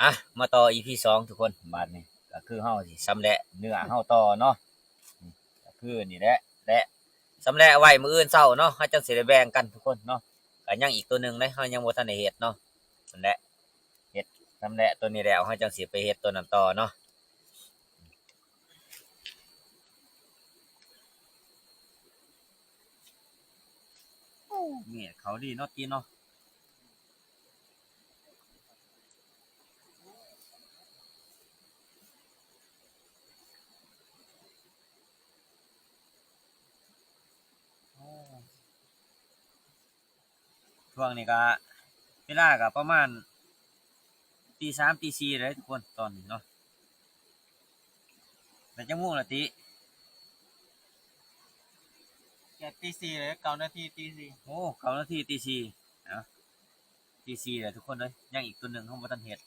ອ່ະ ມາຕໍ່ ອີພີ ສອງ ທຸກຄົນ. ບາດນີ້ກໍຄືເຮົາຊິຊຳແຫຼະເນື້ອເຮົາຕໍ່ເນາະ. ນີ້ກໍຄືນີ້ແຫຼະ ແລະ ຊຳແຫຼະໄວ້ມື້ອື່ນເຊົ້າເນາະ ເຮົາຈັ່ງຊິໄດ້ແບ່ງກັນທຸກຄົນເນາະ. ກໍຍັງອີກຕົວໜຶ່ງເດ້ ເຮົາຍັງບໍ່ທັນໄດ້ເຮັດເນາະ. ນັ້ນແຫຼະ ເຮັດຊຳແຫຼະຕົວນີ້ແລ້ວ ເຮົາຈັ່ງຊິໄປເຮັດຕົວນັ້ນຕໍ່ເນາະ. ໂອ້ ແມ່ນເຂົາດີເນາະ ກິນເນາະ. ຊ່ວງນີ້ກໍເວລາກໍປະມານຕີສາມ ຕີສີ່ເດ້ທຸກຄົນ ຕອນນີ້ເນາະ. ແລ້ວຈັກໂມງລະຕິ? ກໍຕີສີ່ເລີຍ ເກົ້ານາທີ ຕີສີ່. ໂອ້ ເກົ້ານາທີ ຕີສີ່. ເອົ້າ ຕີສີ່ແລ້ວທຸກຄົນເອີຍ ຍັງອີກຕົວໜຶ່ງເຮົາບໍ່ທັນເຮັດ.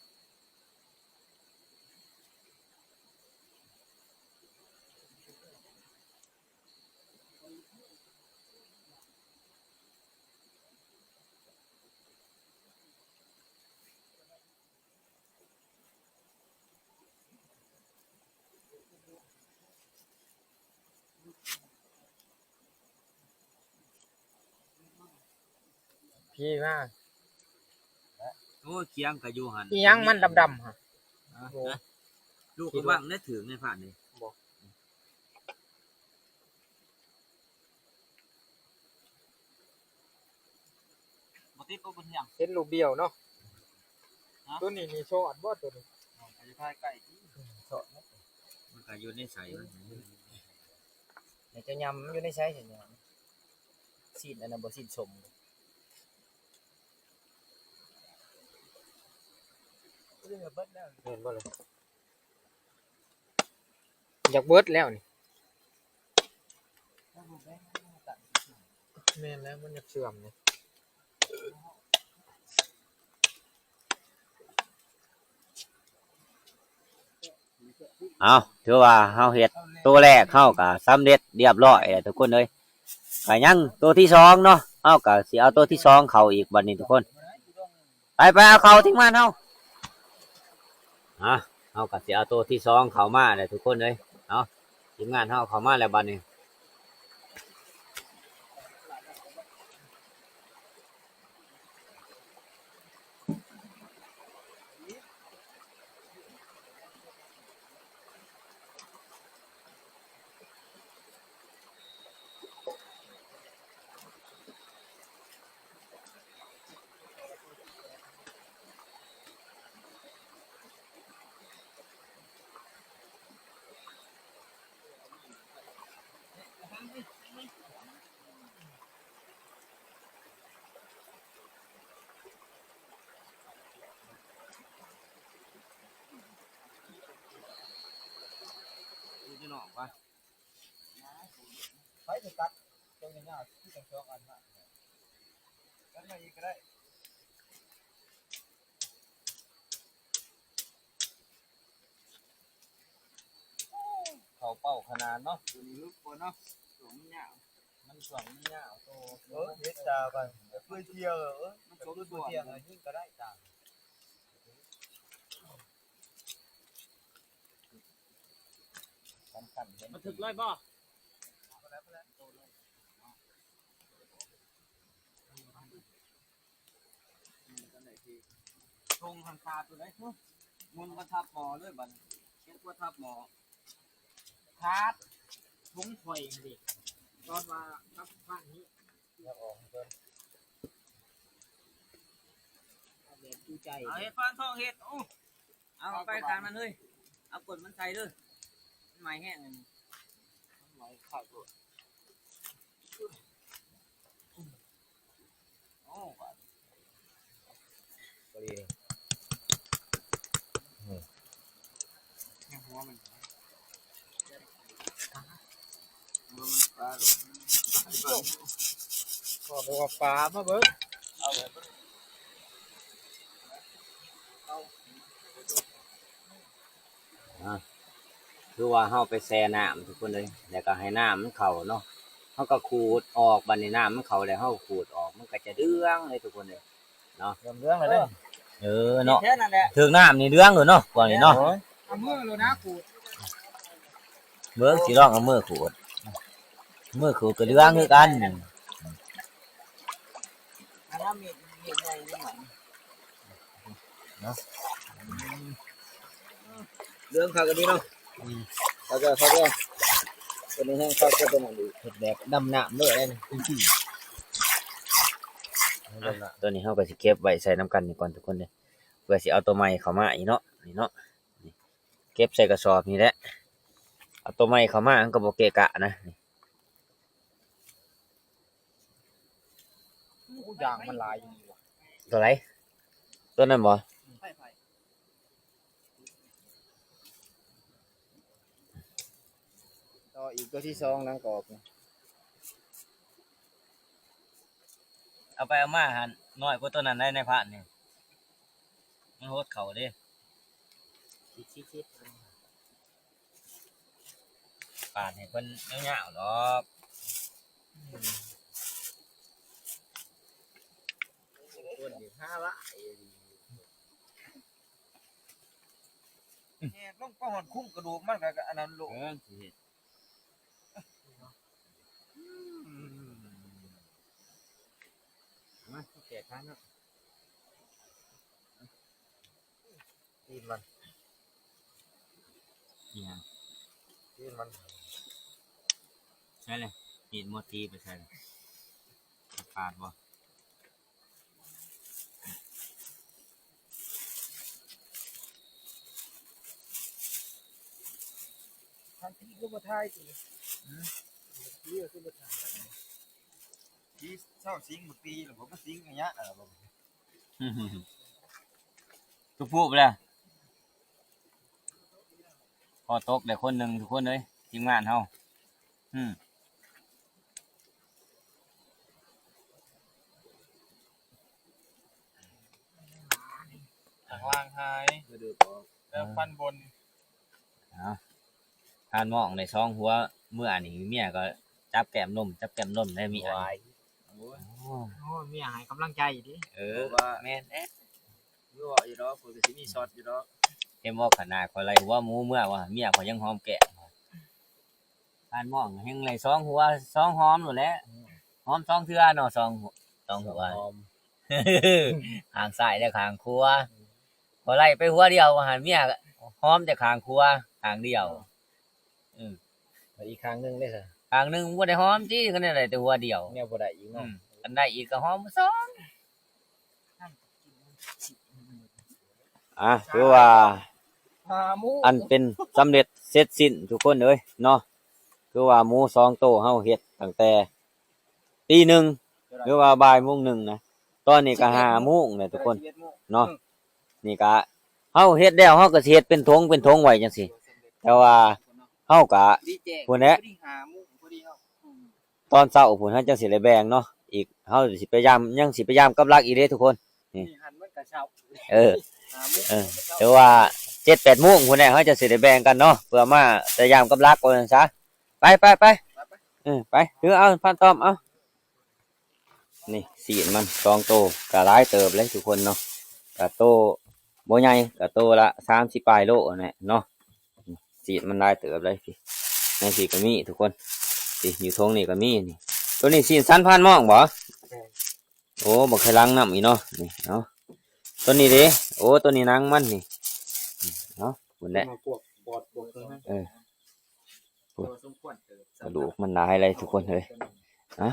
ພີມາ. ໂອ້ຍ ຄຽງກໍຢູ່ຫັ້ນ ອີຫຍັງມັນດຳໆຫັ້ນ? ຮະ? ລູກກະບັງໄດ້ຖືກໃນພານນີ້. ບໍ່ ບໍ່ຕິດບໍ່ເປັນຫຍັງ ເຫັນລູກດຽວເນາະ. ຮະ? ຕົວນີ້ນີ້ຊອດບໍ່ຕົວນີ້? ມັນກໍຢູ່ໃກ້ໆ ອືມ ຊອດເນາະ ມັນກໍຢູ່ໃນໄສ້ມັນ. ແລ້ວເຈົ້າຍຳມັນຢູ່ໃນໄສ້ຊັ້ນຍຳ? ຊີ້ນອັນນັ້ນບໍ່ ຊີ້ນສົ້ມ. ເບິດແລ້ວ ແມ່ນບໍ່ລະ? ຢາກເບິດແລ້ວນີ້. ແມ່ນແລ້ວ ມັນຢາກເຊື່ອມນີ້. ເອົາ ຖືວ່າເຮົາເຮັດໂຕແລກເຮົາກໍສຳເລັດລຽບຮ້ອຍແລ້ວທຸກຄົນເອີຍ. ກໍຍັງໂຕທີສອງເນາະ ເຮົາກໍຊິເອົາໂຕທີສອງເຂົ້າອີກບັດນີ້ທຸກຄົນ. ໄປ ໄປເອົາເຂົ້າທີມງານເຮົາ. ອ່ະ ເຮົາກໍຊິເອົາໂຕທີສອງເຂົ້າມາແລ້ວທຸກຄົນເອີຍ. ເອົາ ທີມງານເຮົາເຂົ້າມາແລ້ວບັດນີ້. ຢູ່ໃນນອກວະ ໃຜຊິຕັດຕົວຍາວໆ ຄືທັງສອງອັນນະ ຕັດມາອີກກໍໄດ້. ເຂົ້າເປົ້າຂະໜາດເນາະ ຕົວນີ້ລຶກກວ່າເນາະ ຊ່ວງມັນຍາວ ມັນຊ່ວງມັນຍາວໂຕ. ເອີ ເຮັດຕາໄປ ເພື່ອເທີ່ຍວ ເອີ ມັນສົມສ່ວນ ຍິງກໍໄດ້ຕາ ສຳຄັນເຫັນ ມັນຖືກເລີຍບໍ່? ຖົງຫັ້ນຂາດຢູ່ເດ້ ໝູນມາທັບໝໍ້ເລີຍບັດນີ້ ເຮັດຄົວທັບໝໍ້ ຂາດຖົງຂ້ອຍຫັ້ນເດ້ ຕອນວ່າກັບພານນີ້ ແລ້ວອອກໃຫ້ເພິ່ນ ເອົາແບບຈູໃຈ ເອົາເຮັດຟານທອງເຮັດ ໂອ້ ເອົາໄປຂ້າງນັ້ນເລີຍ ເອົາກົ້ນມັນໃສ່ເດີ ມັນໄໝ້ແຮງອັນນີ້ ມັນໄໝ້ຄັກໂລດ. ໂອ້ ບາດນີ້ ພໍດີນີ້ ກໍເລີຍວ່າປາມາເບິ່ງ ອ່າ ຄືວ່າເຮົາໄປແຊ່ນ້ຳທຸກຄົນເອີຍ ແລ້ວກໍໃຫ້ນ້ຳມັນເຂົ້າເນາະ ເຮົາກໍຂູດອອກ ບັດນີ້ນ້ຳມັນເຂົ້າແລ້ວ ເຮົາຂູດອອກ ມັນກໍຈະເຫຼືອງເລີຍທຸກຄົນເອີຍເນາະ ເຫຼືອງໆ ເລີຍເດ້ ເອີເນາະ ແຄ່ນັ້ນແຫຼະ ຖືກນ້ຳນີ້ເຫຼືອງໂລດເນາະ ພວກນີ້ເນາະ ໂອ້ຍ ເອົາມືໂລດນະຂູດ ເບິ່ງ ຊິລອງເອົາມືຂູດ ມືຂູດກໍເຫຼືອງຄືກັນ ອັນນັ້ນມີດ ມີດໃຫຍ່ນີ້ ເນາະ ເລື່ອງຄັກອັນນີ້ເນາະ ອືມ ເຂົ້າໃຈ ເຂົ້າໃຈ ຕົວນີ້ແຮງຄັກກວ່າຕົວນັ້ນອີກ ເຮັດແບບດຳນ້ຳເລີຍ ອ່ະ ຕົວນີ້ເຮົາກໍຊິເກັບໄວ້ໃສ່ນຳກັນນີ້ກ່ອນທຸກຄົນເດີ ເພື່ອຊິເອົາຕົວໃໝ່ເຂົ້າມາອີກເນາະ ນີ້ເນາະ ນີ້ ເກັບໃສ່ກະສອບນີ້ແຫຼະ ເອົາຕົວໃໝ່ເຂົ້າມາ ມັນກໍບໍ່ເກະກະນະ ນີ້ ໂອ້ ຢາງມັນຫຼາຍຢູ່ນີ້ຫວາ ຕົວໃດ? ຕົວນັ້ນບໍ່? ຕໍ່ອີກຕົວທີສອງຫຼັງກອກນີ້ ເອົາໄປເອົາມາຫັ້ນ ນ້ອຍກວ່າຕົວນັ້ນໄດ໋ ນາຍພານນີ້ ມັນຫົດເຂົ້າເດ້ ປາດໃຫ້ເພິ່ນຍາວໆດອກ ຄົນນີ້ຫາຫຼາຍ ແຫກລົງໄປຮອດຄຸ້ມກະດູກມັນກະ ກະອັນນັ້ນໂລດ ເອີ ຊິເຮັດ ອືມ ມາ ແກະຂາເນາະ ຕີນມັນ ອີຫຍັງ? ຕີນມັນ ໃສ່ເລີຍ ມີດໝົດຕີໄປໃສ່ເລີຍ ຂາດບໍ່? ທາງທີ່ກໍບໍ່ຖ່າຍຕິ ຫືມ ເລືອກຄືບໍ່ຖ່າຍ ທີ່ເຊົາສິງໝົດປີແລ້ວ ບໍ່ມາສິງໄລຍະ ເອີ ບໍ່ ທຸບພູບແລ້ວ ພໍຕົກໄດ້ຄົນໜຶ່ງທຸກຄົນເອີຍ ທີມງານເຮົາ ອືມ ຂ້າງລ່າງຫາຍ ກະດູກອອກ ແລ້ວຟັນບົນ ເອົາ ທ່ານມອງໄດ້ສອງຫົວ ເມື່ອນີ້ເມຍກໍຈັບແກ້ມນົມ ຈັບແກ້ມນົມໄດ້ເມຍ ໂອ້ຍ ໂອ້ຍ ເມຍໃຫ້ກຳລັງໃຈຕິ ເອີ ແມ່ນເດ້ ຢູ່ເວົ້າຢູ່ດອກ ຂ້ອຍກໍຊິມີຊັອດຢູ່ດອກ ເຫັນບໍ່ ຂະໜາດຂ້ອຍໄລ່ຫົວໝູເມື່ອວ່າ ເມຍຂ້ອຍຍັງຫອມແກ້ມ ທ່ານມອງແຮ່ງໄລ່ສອງຫົວ ສອງຫອມໂລດແຫຼະ ອືມ ຫອມສອງເທື່ອເນາະ ສອງຫົວ ສອງຫົວ ສອງຫອມ ຂ້າງຊ້າຍແລະຂ້າງຂວາ ອືມ ຂ້ອຍໄລ່ໄປຫົວດຽວວ່າຫັ້ນ ເມຍຫອມແຕ່ຂ້າງຂວາ ຂ້າງດຽວ ເອີ ອືມ ແລ້ວອີກຂ້າງໜຶ່ງເດ້ຊະ ຂ້າງໜຶ່ງບໍ່ໄດ້ຫອມຕິ ຄັນໄດ້ແຕ່ຫົວດຽວ ແນວບໍ່ໄດ້ອີກເນາະ ອືມ ຄັນໄດ້ອີກກໍຫອມສອງ ອ່າ ຖືວ່າອັນເປັນສຳເລັດເສັດສິ້ນທຸກຄົນເອີຍເນາະ ຄືວ່າໝູສອງໂຕເຮົາເຮັດຕັ້ງແຕ່ຕີໜຶ່ງ ຫຼືວ່າບ່າຍໂມງໜຶ່ງນະ ຕອນນີ້ກໍຫ້າໂມງແລ້ວທຸກຄົນເນາະ ນີ້ກະເຮົາເຮັດແລ້ວ ເຮົາກໍຊິເຮັດເປັນຖົງເປັນຖົງໄວ້ຈັ່ງຊີ້ ແຕ່ວ່າເຮົາກະ ພຸ້ນແຫຼະ ຕອນເຊົ້າພຸ້ນເຮົາຈັ່ງຊິໄດ້ແບ່ງເນາະ ອີກ ເຮົາຊິພະຍາຍາມ ຍັງຊິພະຍາຍາມກັບຫຼັກອີກເດ້ທຸກຄົນ ນີ້ ນີ້ຫັ້ນມັນກະເຊົ້າ ເອີ ຫ້າໂມງ ເອີ ຖືວ່າເຈັດແປດໂມງພຸ້ນແຫຼະ ເຮົາຈັ່ງຊິໄດ້ແບ່ງກັນເນາະ ເພື່ອມາພະຍາຍາມກັບຫຼັກ ວ່າຊັ້ນຊະ ໄປ ໄປ ໄປ ໄປ ໄປ ເອີ ໄປ ຖືເອົາ ພານຕ້ອມ ເອົາ ນີ້ ຊີ້ນມັນສອງໂຕ ກະຫຼາຍເຕີບເລີຍທຸກຄົນເນາະ ກະໂຕບໍ່ໃຫຍ່ ກະໂຕລະສາມສິບປາຍໂລຫັ້ນແຫຼະເນາະ ຊີ້ນມັນຫຼາຍເຕີບເລີຍ ນີ້ ນີ້ກໍມີທຸກຄົນ ນີ້ ຢູ່ຖົງນີ້ກໍມີນີ້ ໂຕນີ້ຊີ້ນສັນພານມອງບໍ່? ແມ່ນ ໂອ້ ບັກໄຂ່ຫຼັງນຳອີກເນາະ ນີ້ເນາະ ໂຕນີ້ເດ້ ໂອ້ ໂຕນີ້ໜັງມັນນີ້ ນີ້ເນາະ ພຸ້ນແຫຼະ ເອີ ພຸ້ນ ກະດູກມັນຫຼາຍເລີຍທຸກຄົນເອີຍ ອ່ະ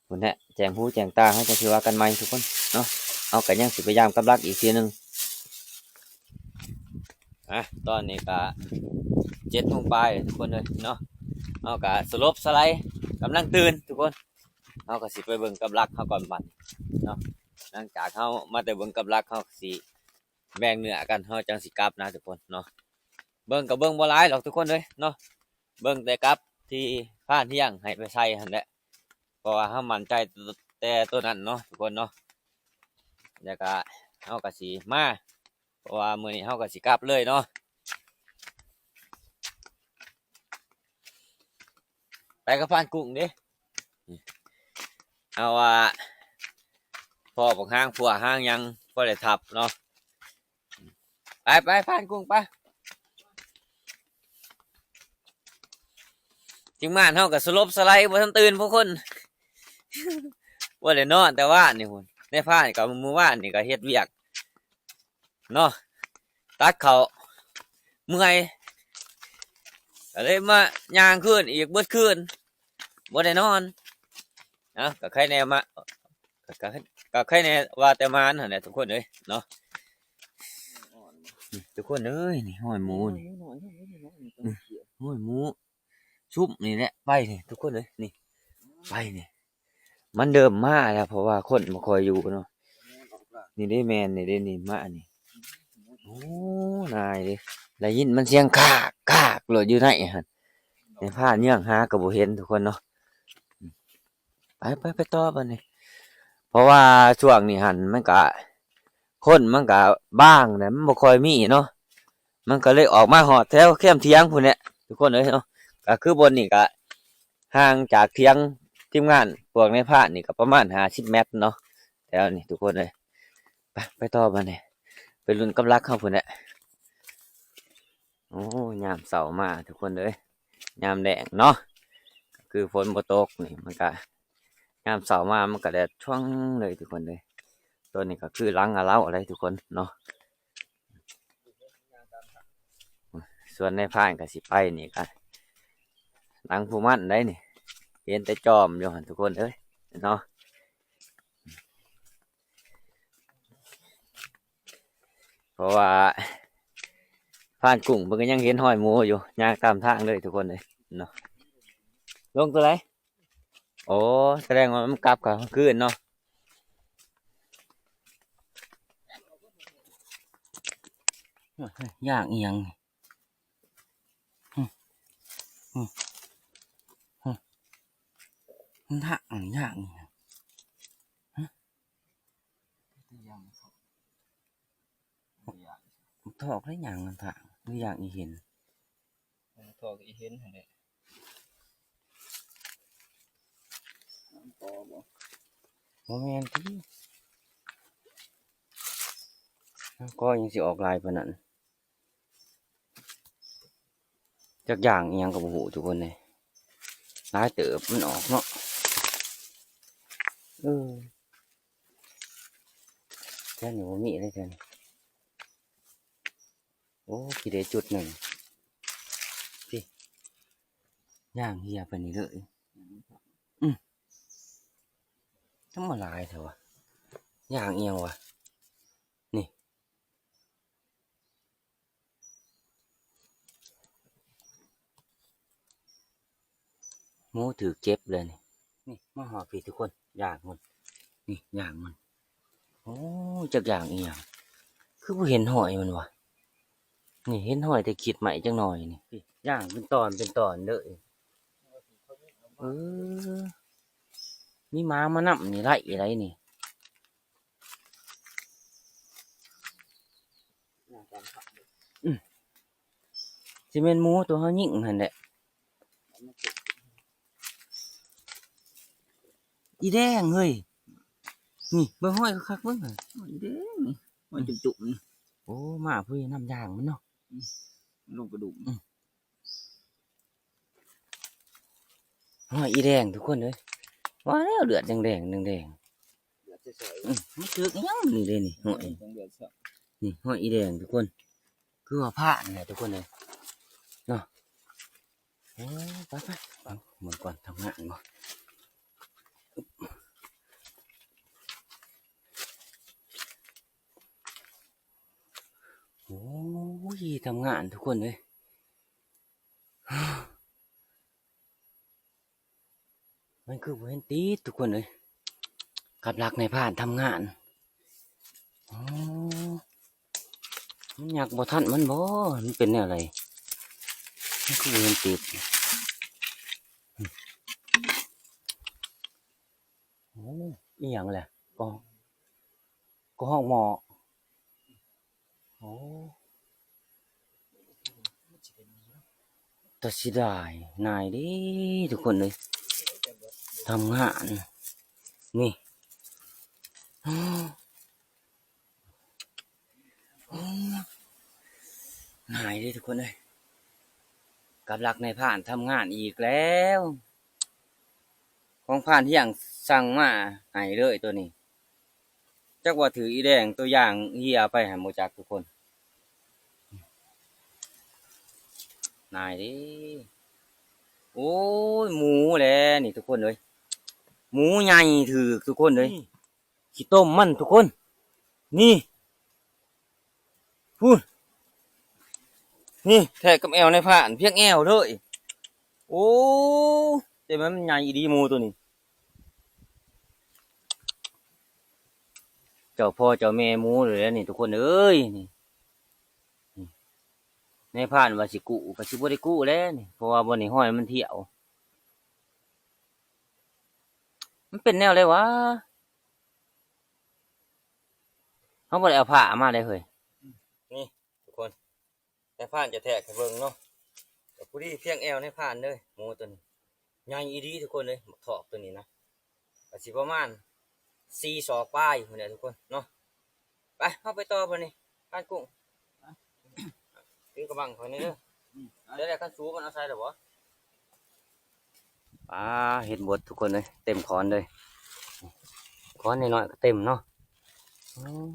ພຸ້ນແຫຼະ ແຈ້ງຫູແຈ້ງຕາ ເຮົາຈັ່ງຊິວ່າກັນໃໝ່ທຸກຄົນເນາະ ເຮົາກໍຍັງຊິພະຍາຍາມກັບຫຼັກອີກເທື່ອໜຶ່ງ ອ່ະ ຕອນນີ້ກະເຈັດໂມງປາຍທຸກຄົນເອີຍເນາະ ເຮົາກະສະຫຼົບສະໄລ ກຳລັງຕື່ນທຸກຄົນ ເຮົາກໍຊິໄປເບິ່ງກັບຫຼັກເຮົາກ່ອນບັດນີ້ເນາະ ຫຼັງຈາກເຮົາມາແຕ່ເບິ່ງກັບຫຼັກ ເຮົາກໍຊິແບ່ງເນື້ອກັນ ເຮົາຈັ່ງຊິກັບນະທຸກຄົນເນາະ ເບິ່ງກໍເບິ່ງບໍ່ຫຼາຍດອກທຸກຄົນເອີຍເນາະ ເບິ່ງແຕ່ກັບທີ່ພານຮຽງໃຫ້ໄປໃສ່ຫັ້ນແຫຼະ ເພາະວ່າເຮົາໝັ້ນໃຈແຕ່ໂຕນັ້ນເນາະທຸກຄົນເນາະ. ແລ້ວກໍເຮົາກໍຊິມາ ເພາະວ່າມື້ນີ້ເຮົາກໍຊິກັບເລີຍເນາະ ໄປກັບພານກຸ້ງເດ້ ເຮົາວ່າພໍ້ບັກຫາງພົວຫາງຫຍັງພໍໄດ້ທັບເນາະ. ໄປໆ ພານກຸ້ງໄປ ທີມງານເຮົາກໍສະຫຼົບສະໄຫຼບໍ່ທັນຕື່ນຜູ້ຄົນ ບໍ່ໄດ້ນອນແຕ່ວານນີ້ພຸ້ນ ນາຍພານກໍມື້ວານນີ້ກໍເຮັດວຽກເນາະ ຕັດເຂົ້າ ເມື່ອຍ ກໍເລີຍມາຍ່າງຄືນອີກເບິດຄືນ ບໍ່ໄດ້ນອນ. ເອົ້າ ກໍໃຄແດ່ມາ ກໍ ກໍ ກໍໃຄແດ່ວ່າແຕ່ມາຫັ້ນແຫຼະທຸກຄົນເອີຍເນາະ. ນີ້ທຸກຄົນເອີຍ ນີ້ຮອຍໝູນີ້ ຮອຍໝູຊຸມນີ້ແຫຼະ ໄປນີ້ທຸກຄົນເອີຍ ນີ້ ໄປນີ້ ມັນເລີ່ມມາແລ້ວ ເພາະວ່າຄົນບໍ່ຄ່ອຍຢູ່ເນາະ. ນີ້ເດ້ ແມ່ນນີ້ເດ້ ນີ້ມານີ້ ໂອ້ ນາຍເດ້ ໄດ້ຍິນມັນສຽງຄາກໆໂລດຢູ່ໃນຫັ້ນ ແມ່ນພານຍ່າງຫາກໍບໍ່ເຫັນທຸກຄົນເນາະ. ໄປ ໄປ ໄປຕໍ່ບັດນີ້ ເພາະວ່າຊ່ວງນີ້ຫັ້ນມັນກະ ຄົນມັນກະບາງແຫຼະ ມັນບໍ່ຄ່ອຍມີເນາະ ມັນກໍເລີຍອອກມາຮອດແຖວແຄມຖຽງພຸ້ນແຫຼະທຸກຄົນເອີຍເນາະ. ກໍຄືບ່ອນນີ້ກະຫ່າງຈາກຖຽງທີມງານພວກນາຍພານນີ້ກໍປະມານຫ້າສິບແມັດເນາະ ແຖວນີ້ທຸກຄົນເອີຍ. ໄປ ໄປຕໍ່ບັດນີ້ ໄປລຸ້ນກັບຫຼັກເຮົາພຸ້ນແຫຼະ. ໂອ້ ຍາມເຊົ້າມາທຸກຄົນເອີຍ ຍາມແລ້ງເນາະ ກໍຄືຝົນບໍ່ຕົກນີ້ ມັນກະ ຍາມເຊົ້າມາມັນກະແດດຊ່ວງເລີຍທຸກຄົນເອີຍ. ຕົວນີ້ກໍຄືຫຼັງອາເລົາເລີຍທຸກຄົນເນາະ ສ່ວນນາຍພານກໍຊິໄປນີ້ກະຫຼັງຜູ້ມັນໄດ໋ນີ້ ເຫັນແຕ່ຈອມຢູ່ຫັ້ນທຸກຄົນເອີຍເນາະ. ເພາະວ່າພານກຸ້ງເພິ່ນກໍຍັງເຫັນຮອຍໝູຢູ່ ຍ່າງຕາມທາງເລີຍທຸກຄົນເອີຍເນາະ. ລົງຕົວໃດ? ໂອ້ ສະແດງວ່າມັນກັບເຂົ້າຄືນເນາະ. ໂອ້ຍ ຢ່າງອີ່ຫຍັງນີ້? ຫຶ ຫຶ ຫຶ ມັນທາກ ອັນ ຢ່າງອີ່ຫຍັງ? ຫຶ ມັນທອກ ຫຼື ຢ່າງ ມັນທາກ ຫຼື ຢ່າງອີ່ເຫັນ? ມັນທອກ ອີ່ເຫັນຫັ້ນແຫຼະ. ບໍ່ແມ່ນຕິ? ມັງກໍຍັງຊິອອກຫຼາຍປານນັ້ນ? ຈັກຢ່າງອີ່ຫຍັງກໍບໍ່ຮູ້ທຸກຄົນເອີຍ ຫຼາຍເຕີບມັນອອກເນາະ. ເອີ ແຖວນີ້ບໍ່ມີເລີຍແຖວນີ້. ໂອ້ ພີ້ເດ້ຈຸດໜຶ່ງ ພີ້ ຍ່າງເຮຍໄປນີ້ເລີຍ. ອື ຈັ່ງມາຫຼາຍແທ້ວະ ຍ່າງອີ່ຫຍັງວະ ນີ້. ໝູຖືກເຈັບເລີຍນີ້. ນີ້ມາຮອດພີ້ທຸກຄົນ ຢ່າງມັນ ນີ້ ຢ່າງມັນ. ໂອ້ ຈັກຢ່າງອີ່ຫຍັງ ຄືບໍ່ເຫັນຮອຍມັນວະ. ນີ້ເຫັນຮອຍແຕ່ຂິດໄມ້ຈັກໜ້ອຍນີ້ ນີ້ ຢ່າງເປັນຕອນເປັນຕອນເລີຍ. ເອີ ມີໝາມານຳນີ້ໄລ່ໄດ໋ນີ້. ອືມ ຊິແມ່ນໝູຕົວເຮົາຍິງຫັ້ນແຫຼະ. ອີແດງເຮີ້ຍ ນີ້ເບິ່ງຮອຍຄັກໆ ເບິ່ງຫັ້ນ ຮອຍແດງນີ້ ຮອຍຈຸ້ມໆ ນີ້. ໂອ້ ມາພຸ້ນນຳຢ່າງມັນເນາະ ອືມ ລົງກະດູກ ອືມ. ຮອຍອີແດງທຸກຄົນເອີຍ ວ່າແລ້ວເລືອດແດງໆ ແດງໆ ເລືອດໃສໆ ອືມ ມັນຖືກອີ່ຫຍັງນີ້ເດ້ນີ້ ຮອຍ ເລືອດໃສ ນີ້ຮອຍອີແດງທຸກຄົນ ຄືວ່າພານແຫຼະທຸກຄົນເອີຍເນາະ. ເອີ ໄປໆ ເບິ່ງກ່ອນທຳງານບໍ່. ໂອ້ຍ ທຳງານທຸກຄົນເອີຍ ມັນຄືບໍ່ເຫັນຕິດທຸກຄົນເອີຍ ກັບຫຼັກນາຍພານທຳງານ. ອໍ ມັນຍັກບໍ່ທັນມັນບໍ? ມັນເປັນແນວໃດ? ມັນຄືບໍ່ເຫັນຕິດ. ໂອ້ ອີ່ຫຍັງແຫຼະ? ກໍ ກໍຮອກໝໍ້. ໂອ້ ຕາເສຍດາຍນາຍເດ້ທຸກຄົນເອີຍ ທຳງານນີ້. ໂອ້ ນາຍເດ້ທຸກຄົນເອີຍ ກັບລັກນາຍພານທຳງານອີກແລ້ວ. ຂອງພານທ່ຽງສັ່ງມາໃຫ້ເລີຍໂຕນີ້. ຈັກວ່າຖືກອີແດງຕົວຢ່າງເຫຍໄປຫັ້ນບໍ່ຈັກທຸກຄົນ. ນາຍເດ້. ໂອ້ຍ ໝູແຫຼະນີ້ທຸກຄົນເອີຍ ໝູໃຫຍ່ຖືກທຸກຄົນເອີຍ. ອືມ ຂີ້ຕົມມັນທຸກຄົນ ນີ້ ພຸ້ນ ນີ້ແທກກັບແອວນາຍພານ ພຽງແອວເລີຍ. ໂອ້ ແຕ່ມັນໃຫຍ່ອີ່ຫຼີໝູໂຕນີ້ ເຈົ້າພໍ່ເຈົ້າແມ່ໝູເລີຍນີ້ທຸກຄົນເອີຍ. ນີ້ ນີ້ ນາຍພານວ່າຊິກູ້ ກໍຊິບໍ່ໄດ້ກູ້ແລ້ວນີ້ ເພາະວ່າບ່ອນນີ້ຮອຍມັນທ່ຽວ. ມັນເປັນແນວໃດຫວາ? ເຮົາບໍ່ໄດ້ເອົາຜ້າມາເດ້ເຮີ້ຍ. ນີ້ທຸກຄົນ ນາຍພານຈະແທກໃຫ້ເບິ່ງເນາະ ກໍພໍດີພຽງແອວນາຍພານເລີຍ. ໝູໂຕນີ້ໃຫຍ່ອີ່ຫຼີທຸກຄົນເອີຍ ບັກຖອກໂຕນີ້ນະ ກໍຊິປະມານສີ່ສອກປາຍພຸ້ນແຫຼະທຸກຄົນເນາະ. ໄປ ເຮົາໄປຕໍ່ບາດນີ້ ພານກຸ້ງ ຖືກະບັງຂ້ອຍແດ່ເດີ. ອືມ ເດີ ຄັນສູບມັນເອົາໃສ່ແລ້ວບໍ່? ປາ ເຫັດບົດທຸກຄົນເອີຍ ເຕັມຂອນເລີຍ ຂອນນ້ອຍໆກໍເຕັມເນາະ. ອືມ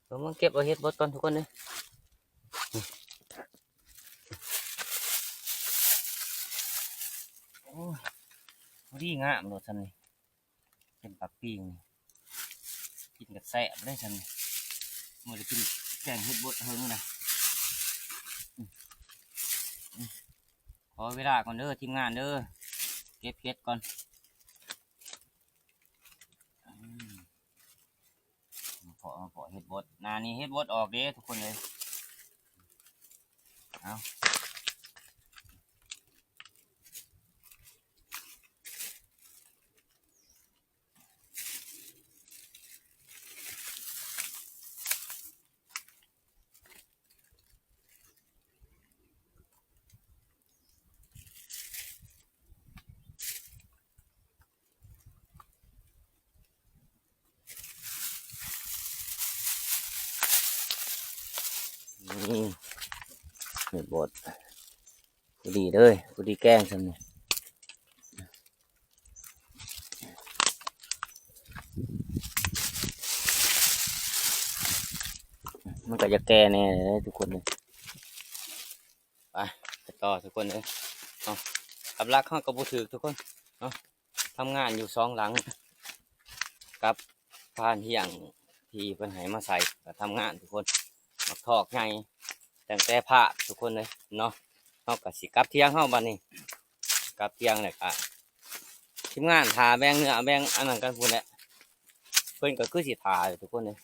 ເອົາມາເກັບເອົາເຫັດບົດກ່ອນທຸກຄົນເອີຍ. ໂອ້ຍ ພໍດີງາມໂລດຊັ້ນນີ້ ເປັນປັກປີງ ກິນກໍແຊບເລີຍຊັ້ນນີ້. ບໍ່ໄດ້ກິນແກງເຫັດບົດເຫິງລະ. ອືມ ອືມ ຂໍເວລາກ່ອນເດີທີມງານເດີ ເກັບເຫັດກ່ອນ. ອືມ ມາເພາະ ມາເພາະເຫັດບົດ ໜ້ານີ້ເຫັດບົດອອກເດ້ທຸກຄົນເອີຍ. ເອົາ ນີ້ ເຫັດບົດ ພໍດີເລີຍ ພໍດີແກງຊ່ຳນີ້. ມັນກໍຢາກແກ່ແດ່ເດ້ທຸກຄົນເອີຍ. ໄປ ໄປຕໍ່ທຸກຄົນເອີຍເນາະ. ກັບລັກເຮົາກໍບໍ່ຖືກທຸກຄົນເນາະ ທຳງານຢູ່ສອງຫຼັງ ກັບພານທ່ຽງທີ່ເພິ່ນໃຫ້ມາໃສ່ກໍທຳງານທຸກຄົນ. ໝາກຖອກໃຫຍ່ຕັ້ງແຕ່ພາກທຸກຄົນເອີຍເນາະ. ເຮົາກໍຊິກັບຖຽງເຮົາບັດນີ້ ກັບຖຽງແລ້ວກໍທີມງານຖ້າແບ່ງເນື້ອແບ່ງອັນນັ້ນກັນພຸ້ນແຫຼະ. ເພິ່ນກໍຄືຊິຖ້າຢູ່ທຸກຄົນເອີຍ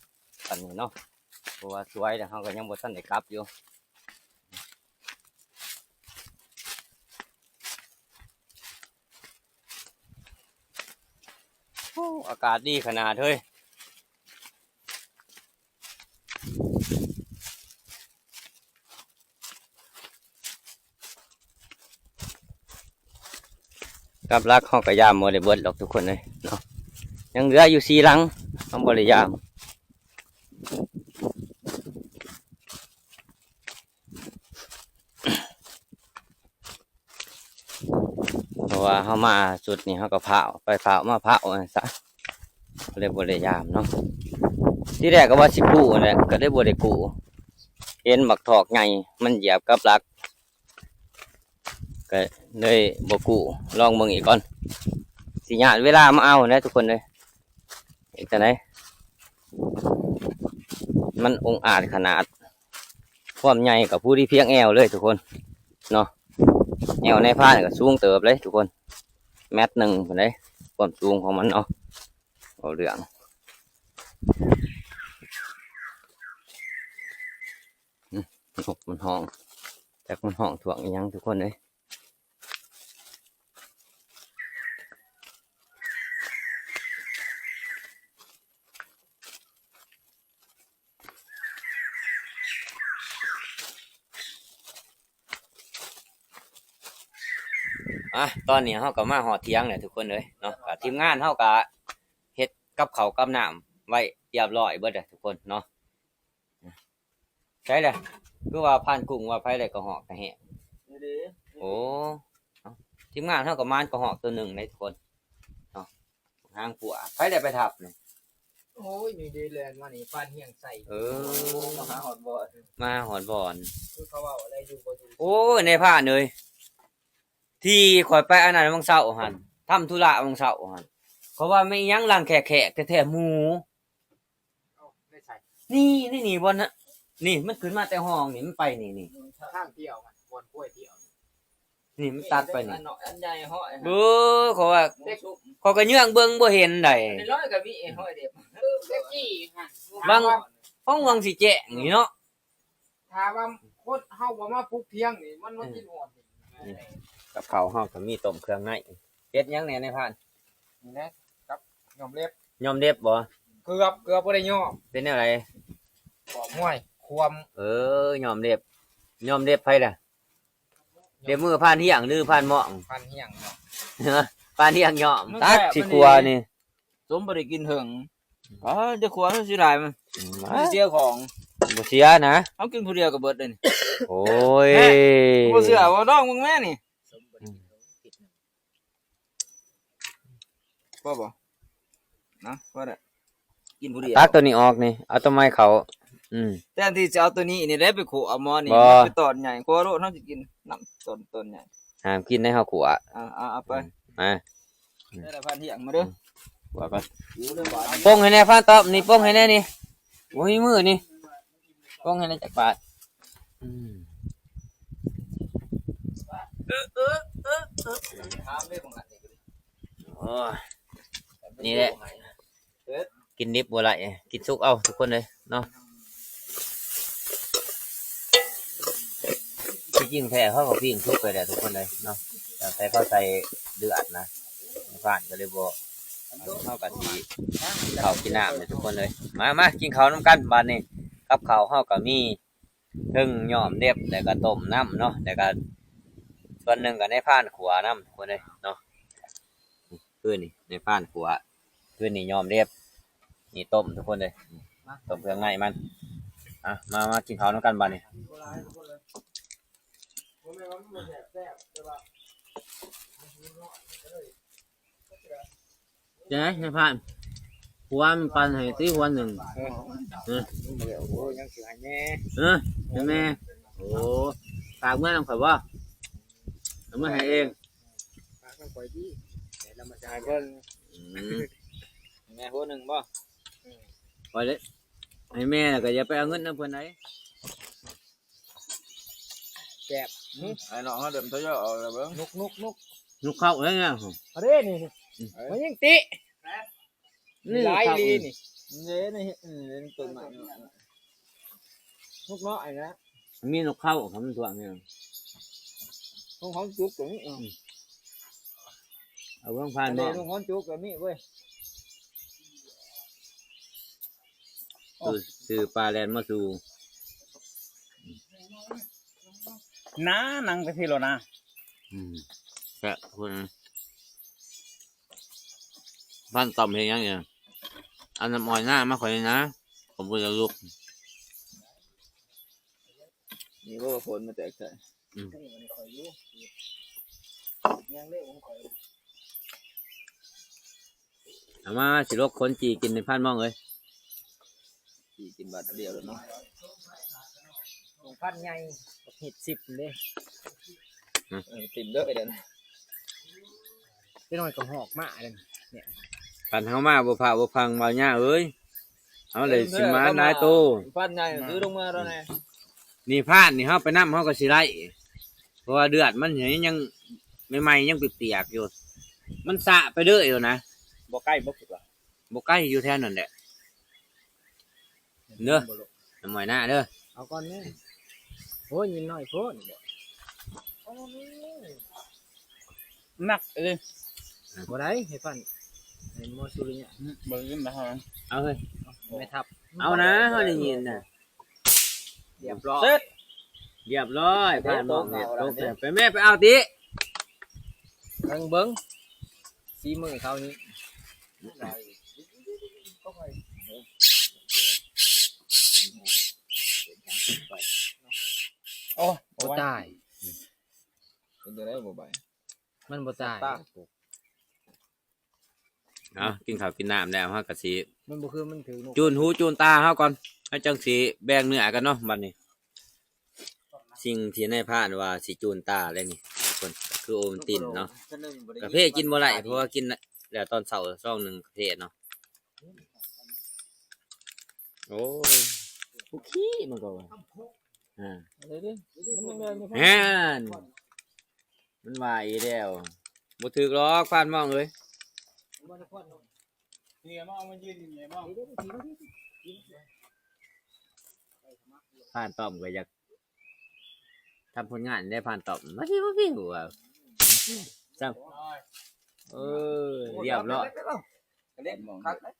ຕອນນີ້ເນາະ ເພາະວ່າສວຍແລ້ວເຮົາກໍຍັງບໍ່ທັນໄດ້ກັບຢູ່. ໂອ້ ອາກາດດີຂະໜາດເຮີ້ຍ. ກັບລັກເຮົາກໍຢາມບໍ່ໄດ້ເບິດດອກທຸກຄົນເອີຍເນາະ ຍັງເຫຼືອຢູ່ສີ່ຫຼັງ ເຮົາບໍ່ໄດ້ຢາມ. ເພາະວ່າເຮົາມາຊຸດນີ້ ເຮົາກໍຟ້າວໄປຟ້າວມາຟ້າວວ່າຊັ້ນຊະ ກໍເລີຍບໍ່ໄດ້ຢາມເນາະ. ທີແລກກໍວ່າຊິກູ້ຫັ້ນແຫຼະ ກໍເລີຍບໍ່ໄດ້ກູ້ ເຫັນບັກຖອກໃຫຍ່ມັນຢຽບກັບລັກ ກໍເລີຍບໍ່ກູ້ ລອງເບິ່ງອີກກ່ອນ ຊິຍາດເວລາມາເອົາແຫຼະທຸກຄົນເອີຍ. ເຮັດຈັ່ງໃດ ມັນອົງອາດຂະໜາດ ຄວາມໃຫຍ່ກໍພໍດີພຽງແອວເລີຍທຸກຄົນເນາະ. ແອວນາຍພານກໍສູງເຕີບເລີຍທຸກຄົນ ແມັດໜຶ່ງພຸ້ນເດ້ ຄວາມສູງຂອງມັນເນາະ. ເອົາເລື່ອງ ອືມ ນົກມັນຮ້ອງ ຈັກມັນຮ້ອງທ້ວງອີ່ຫຍັງທຸກຄົນເອີຍ. ອ່ະ ຕອນນີ້ເຮົາກໍມາຮອດຖຽງແລ້ວທຸກຄົນເອີຍເນາະ. ກໍທີມງານເຮົາກໍເຮັດກັບເຂົ້າກັບນ້ຳໄວ້ຮຽບຮ້ອຍເບິດແລ້ວທຸກຄົນເນາະ. ໃສລະ ຄືວ່າພານກຸ້ງວ່າໃຜໄດ້ກະຮອກກະແຮງ? ນີ້ເດ້. ໂອ້ ເອົ້າ ທີມງານເຮົາກໍໝານກະຮອກໂຕໜຶ່ງເດ້ທຸກຄົນເນາະ. ຫາງປົວ ໃຜໄດ້ໄປທັບນີ້? ໂອ້ຍ ນີ້ເດ້ ແລ່ນມານີ້ ພານຮຽງໃສ່. ເອີ ມາຫາຮອດບ່ອນ ມາຫາຮອດບ່ອນ ຄືເຂົາເວົ້າແຫຼະ ຢູ່ບໍ່ຢູ່. ໂອ້ຍ ນາຍພານເອີຍ ທີ່ຂ້ອຍໄປອັນນັ້ນວັງເສົາຫັ້ນ ທຳທຸລະວັງເສົາຫັ້ນ ເຂົາວ່າແມ່ນອີ່ຫຍັງລັງແຄກໆ ແທ້ໆ ໝູ. ເອົ້າ ໃນໃສ? ນີ້ ນີ້ ນີ້ ບ່ອນນະ ນີ້ ມັນຂຶ້ນມາແຕ່ຮ່ອງນີ້ ມັນໄປນີ້ ນີ້ ທາງທ່ຽວຫັ້ນ ບ່ອນກ້ວຍທ່ຽວ ນີ້ ມັນຕັດໄປນີ້ ອັນເນາະ ອັນໃຫຍ່ຮ້ອຍ ເອີ ເຂົາວ່າ ແຕ່ຊຸບ ເຂົາກໍເຍືອງເບິ່ງບໍ່ເຫັນໃດ. ອັນນ້ອຍກໍມີຮ້ອຍເດັບ ແຕ່ກີ້ຫັ້ນ ຫວັງ ຂອງຫວັງຊິແຈ້ງນີ້ເນາະ. ຖ້າວ່າຄົນເຮົາບໍ່ມາປຸກຖຽງນີ້ ມັນມາກິນຮອດນີ້. ນີ້ ກັບເຂົ້າເຮົາກໍມີຕົ້ມເຄື່ອງໃນ ເຮັດຫຍັງແດ່ນາຍພານ? ນີ້ແຫຼະ ກັບຍ້ອມເລັບ. ຍ້ອມເລັບບໍ່? ເກືອບ ເກືອບບໍ່ໄດ້ຍ້ອມ. ເປັນແນວໃດ? ຄວາມ ຫ້ວຍ ຄວາມ. ເອີ ຍ້ອມເລັບ ຍ້ອມເລັບໃຜລະ? ເລັບມືພານຮຽງ ຫຼື ພານໝ້ອງ? ພານຮຽງເນາະ ພານຮຽງຍ້ອມ. ຕັກຊິຂົ້ວນີ້ ສົມບໍ່ໄດ້ກິນເຖິງ. ອໍ ຈະຂົ້ວມັນຊິຫຼາຍ ມັນ ອືມ ມັນຊິເສຍຂອງ. ບໍ່ເສຍນະ ເຮົາກິນຜູ້ດຽວກໍເບິດເດ້ນີ້. ໂອ້ຍ ແມ່ ບໍ່ເຊື່ອ ລອງເບິ່ງແມ່ນີ້. ພໍບໍ່? ນະ ພໍແລ້ວ ກິນຜູ້ດຽວ. ຕັກໂຕນີ້ອອກນີ້ ເອົາໂຕໃໝ່ເຂົ້າ. ອືມ ແທນທີ່ຈະເອົາໂຕນີ້ນີ້ແຫຼະໄປຂົ້ວ ເອົາໝໍນີ້ ບໍ່ ໄປຕອນໃຫຍ່ ຂົ້ວໂລດ ເຮົາຊິກິນນຳຕອນ ຕອນໃຫຍ່. ຫ້າມກິນໃນເຮົາຂົ້ວ. ອ່າ ເອົາ ເອົາໄປ ອືມ ມາ ແຕ່ລະພັນຮຽງມາເດີ ວ່າກ່ອນ ປົງໃຫ້ແດ່ ພານຕອບນີ້ ປົງໃຫ້ແດ່ນີ້ ບໍ່ມີມືນີ້ ປົງໃຫ້ແດ່ຈັກບາດ. ອືມ ໂອ້ຍ ນີ້ແຫຼະ ກິນດິບບໍ່ໄດ້ ກິນສຸກເອົາທຸກຄົນເລີຍເນາະ. ທີ່ຈິງແທ້ເຮົາກໍປີ້ງສຸກໄປແລ້ວທຸກຄົນເລີຍເນາະ ແຕ່ເຂົາໃສ່ເລືອດນະ ພານກໍເລີຍບໍ່ ເຮົາກໍຊິກິນເຂົ້າກິນນ້ຳເລີຍທຸກຄົນເລີຍ. ມາ ມາກິນເຂົ້ານຳກັນບາດນີ້. ກັບເຂົ້າເຮົາກໍມີ ເທິງຍ້ອມເລັບ ແລ້ວກໍຕົ້ມນຳເນາະ ແລ້ວກໍສ່ວນໜຶ່ງກໍໃນພານຂົ້ວນຳ ທຸກຄົນເອີຍເນາະ. ຄືນີ້ໃນພານຂົ້ວ ຄືນີ້ຍ້ອມເລັບ ນີ້ຕົ້ມ ທຸກຄົນເອີຍ ຕົ້ມເຄື່ອງໃນມັນ. ອ່ະ ມາ ມາກິນເຂົ້ານຳກັນບາດນີ້. ຈັ່ງໃດນາຍພານ ຫົວມັນປັ່ນໃຫ້ຕິ ຫົວໜຶ່ງ. ເອີ ເອີ ຍັງຊິໃຫ້ແດ່ ເອີ ໃຫ້ແມ່. ໂອ້ ຝາກເມືອນຳຂ້ອຍບໍ່? ເອົາມາໃຫ້ເອງ ຝາກນຳຂ້ອຍຕິ ແລ້ວມາຈ່າຍເພິ່ນ. ອືມ ໃຫ້ແມ່ຫົວໜຶ່ງບໍ່? ອືມ ຂ້ອຍເລີຍ ໃຫ້ແມ່ແລ້ວກໍຢ່າໄປເອົາເງິນນຳເພິ່ນໃດ. ແຊບ ອືມ ໃຫ້ນ້ອງເຮົາເລີ່ມທະຍອຍອອກແລ້ວເບິ່ງ. ນົກ ນົກ ນົກ ນົກເຂົ້າແລ້ວນະ ເດ້ນີ້ ອືມ ມັນຍິງຕິ ນີ້ຫຼາຍອີ່ຫຼີນີ້ ເດ້ນີ້ ອືມ ຕົວໃໝ່ ນົກນ້ອຍນະ ມີນົກເຂົ້າ ຄັນມັນຖ້ວງນີ້ ຂອງເຮົາຈຸກຕົວນີ້ ເອົາ ເອົາເບິ່ງຜ່ານບໍ່ ອັນນີ້ນົກເຮົາຈຸກຕົວນີ້ເວີຍ. ໂອ້ ຊື້ ຊື້ປາແລ່ນມາສູ່ ນາ ນັ່ງແຕ່ພີ້ໂລດນາ. ອືມ ແຊບພຸ້ນ ບ້ານຕ້ອມເຮັດຫຍັງນີ້? ເອົານ້ຳອ້ອຍນາມາຂ້ອຍນີ້ນາ ຂ້ອຍບໍ່ຢາກລຸກ. ນີ້ບໍ່ວ່າຝົນມາແຕກໃສ. ອືມ ຍັງເດ້ຂອງຂ້ອຍ ເອົາມາ ຊິລົກຄົນຈີ່ກິນໃນພານມອງເອີຍ. ຈີ່ກິນບາດດຽວໂລດເນາະ ຂອງພານໃຫຍ່ ເຮັດສິບເດ້. ອືມ ເອີ ຕິ້ມເດີເດີນະ ເດັກນ້ອຍກໍຫອກມາເດ້ ນີ້ ຄັນເຮົາມາບໍ່ພາບໍ່ຟັງ ບ່າວຍ່າເອີຍ. ເອົາເລີຍ ຊິມາຫຼາຍໂຕ ພານໃຫຍ່ ອືມ ຄືລົງມາແລ້ວແນ່. ນີ້ພານນີ້ເຮົາໄປນຳເຮົາກໍຊິໄດ້ ເພາະວ່າເລືອດມັນຍັງໃໝ່ໆ ຍັງປຽກໆຢູ່ ມັນສະໄປເລີຍໂລດນະ. ບໍ່ໃກ້ບໍ່ຄິດວ່າ ບໍ່ໃກ້ ຢູ່ແຖວນັ້ນແຫຼະເດີ ນ້ຳອ້ອຍນາເດີ. ເອົາກ່ອນແມ່ ໂອ້ຍ ຍິງນ້ອຍໂພດ. ໜັກເອີຍ ບໍ່ໄດ້ ໃຫ້ຟັນ ໃຫ້ໝໍສຸລິຍະ ອືມ ບໍ່ໄດ້ຍິນນະ ເອົາເຮີ້ຍ ແມ່ທັບ ເອົານະ ເຮົາໄດ້ຍິນນະ ຮຽບຮ້ອຍ ຮຽບຮ້ອຍ ຜ່ານໝໍເຮັດຕົກແລ້ວ ໄປແມ່ໄປເອົາຕິ ເບິ່ງ ເບິ່ງ ສີມືເຂົານີ້ ໂອ້ ບໍ່ຕາຍ ເປັນຈັ່ງໃດບໍ່ບາຍ ມັນບໍ່ຕາຍ ເອົາ ກິນເຂົ້າກິນນ້ຳແລ້ວ ເຮົາກໍຊິ ມັນບໍ່ຄືມັນຖືກນົກ ຈູນຫູຈູນຕາເຮົາກ່ອນ ແລ້ວຈັ່ງຊິແບ່ງເນື້ອກັນເນາະ ບັດນີ້ ສິ່ງທີ່ນາຍພານວ່າຊິຈູນຕາແລ້ວນີ້ ເພິ່ນ ຄືໂອວັນຕິນເນາະ ກາເຟກິນບໍ່ໄດ້ ເພາະວ່າກິນແລ້ວຕອນເຊົ້າຊອງໜຶ່ງກາເຟເນາະ ໂອ້ຍ ຜູ້ຂີ້ມັນກໍວ່າ ອ່າ ເອົາເດີ ມັນແມ່ນຢູ່ ຫັ້ນ ມັນວ່າອີກແລ້ວ ບໍ່ຖືກດອກ ພານມອງເອີຍ ເນຍມາເອົາມາຢືນນີ້ມາ ພານຕ້ອມກໍຢາກ ທຳຜົນງານໄດ້ຜ່ານຕອບ ມາຊິມາຊິ ວ່າ ຊ້ຳ ເອີ ຮຽບຮ້ອຍ ກະເລັດຄັກເດ້